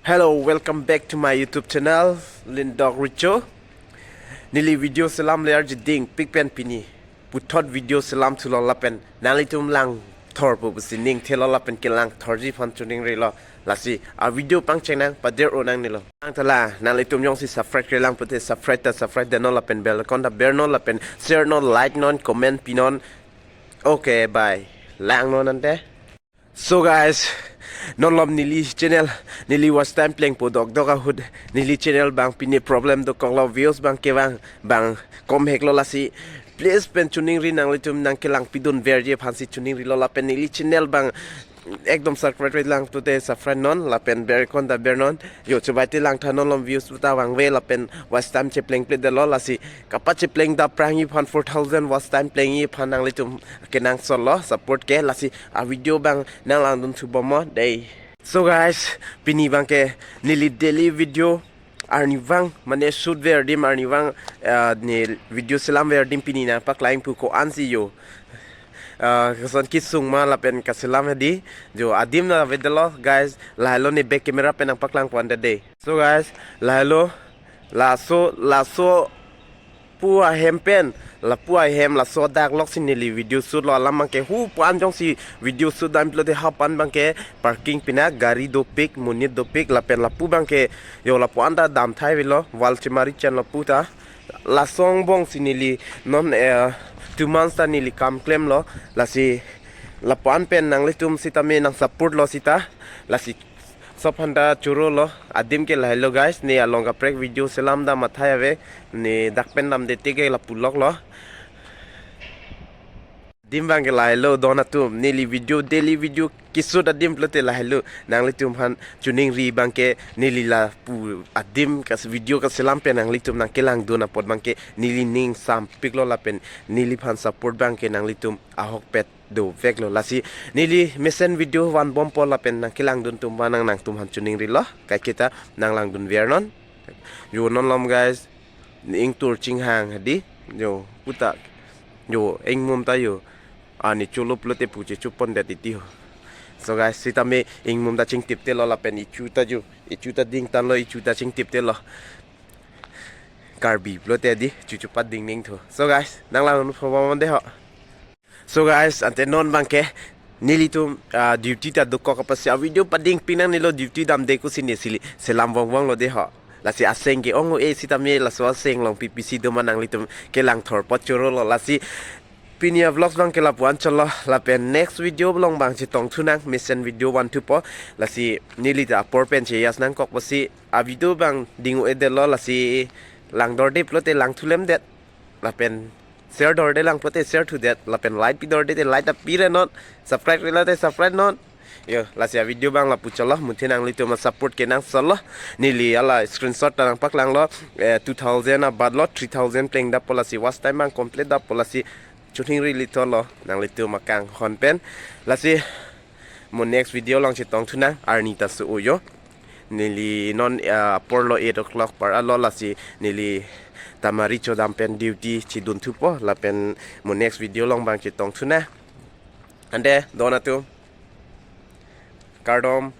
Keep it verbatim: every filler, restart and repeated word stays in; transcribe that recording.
Hello, welcome back to my YouTube channel, Lindok Richo. Neli video selam ler jeding pik pen pini puthot video selam thulo lapen nanglitum langthor pu pusi ning thelo lapen kelangthorji aphan choningrilo. Lasi a video pangcheng nang pader-o nangnelo. Nang tala nanglitum jongsi subscribe-re lang pute subscribe ta subscribe detnon lapen bell icon ta bernon lapen share non, like non, comment pinon. Okay, bye. Langnon ante. So guys, non malom neli channel, neli watch time plengpo dokdok ahut, neli channel abang pine problem dokoklo, views abang kevang abang komheklo, lasi please pen choningri, nanglitum nangkelang pidunverji aphansi choningrilo lapen neli channel abang ekdom subscribe lang pute subscribe non lapen bell icon ta bernon. Yo, chubai te langtha, non malom views ta vangve lapen watch time cheplengpledetlo, lasi kapachepleng daprangji aphan, four thousand watch time plengji aphan nanglitum kenangsotlo support ke, lasi a video abang nanglangdun thubommo dei. So guys, pini abangke neli daily video arnivang mane shoot ver adim arnivang, ah, ne video selam ver adim pini nangpaklang pu ko-ansi yo. Ah, koson kesung ma lapen kaselam hedi. Jo, adim ta avedetlo guys, lahelo ne back camera pen nangpaklangpo ante dei. So guys, lahelo, laso, laso pu ahem pen, lapu ahem laso adak loksi neli video shootlo, alam abangke hu pan jongsi video shoot dam pulote ha pan abangke parking pina gari dopik, monit dopik lapen lapu abangke yo lapu-an ta damthai avelo, wall chemari chenlo pu ta. Laso angbongsi neli non, eh, two months ta neli kam klemlo, lasi lapu-an pen nanglitum sitame nangsupportlo sita, lasi sop aphan ta chorolo. Adim ke lahelo guys, ne along kaprek video selam dam athai ave, ne dak pen damde te ke lapu loklo. Adim abangke lahelo don atum, neli video, daily video keshoot adim pulote lahelo, nanglitum aphan choningri abangke neli lapu adim kas video kaselam pen nanglitum nangkelangdun apot abangke neli ning sampiklo lapen neliphan support abangke nanglitum ahokpet doveklo. Lasi neli mesen video vanbompo lapen nangkelangdun atum aphan nang nangtum aphan choningrilo. Kaiketa nanglangdunvernon. Yo, non malom guys, ingtur chinghang hedi. Yo, puta. Yo, ingmum ta yo. Ani cholo pulote pu chechopondet iti ho. So guys, sitame ingmum ta chingtiptelo lapen ichu ta yo, ichu ta dingtanlo, ichu ta chingtiptelo. Karbi pulote di, chuchupat ding ning tho. So guys, nanglangdun thubommo dei ho. So guys, ante non abangke nelitum, ah, duty ta dokok apotsi a video padingpi nangnelo, duty damde kusi ne sili selam vongvonglo dei ho. Lasi aseng ke-ong-e sitame laso aseng along pi pisi doma nanglitum kelangthor apot chorolo, lasi pini a vlogs abangke lapu-an cholo lapen next video along abang chetongthu nang, mesen video vanthupo, lasi neli ta apor pen cheyas nangkok apotsi a video abang ding-o-edetlo, lasi langdorde pulote langthulemdet lapen share dorde lang pulote share thudet lapen like pidorde te like ta pirenon, subscribe-re lote subscribe non. Yo, lasi a video abang lapu cholo, muthe nanglitum a support kenangsotlo. Neli hala screenshot ta nangpaklanglo, eh, two thousand abatlo, three thousand plengdappo, lasi watch time abang complete dappo, lasi choningrili tholo nanglitum akanghon pen. Lasi mo next video along chetongthu nang, arni ta so-o yo. Neli non, ah, aporlo eight o'clock par-alo, lasi neli tamari chodam pen duty chedunthupo lapen mo next video along abang chetongthu nang. Ante don atum, kardom.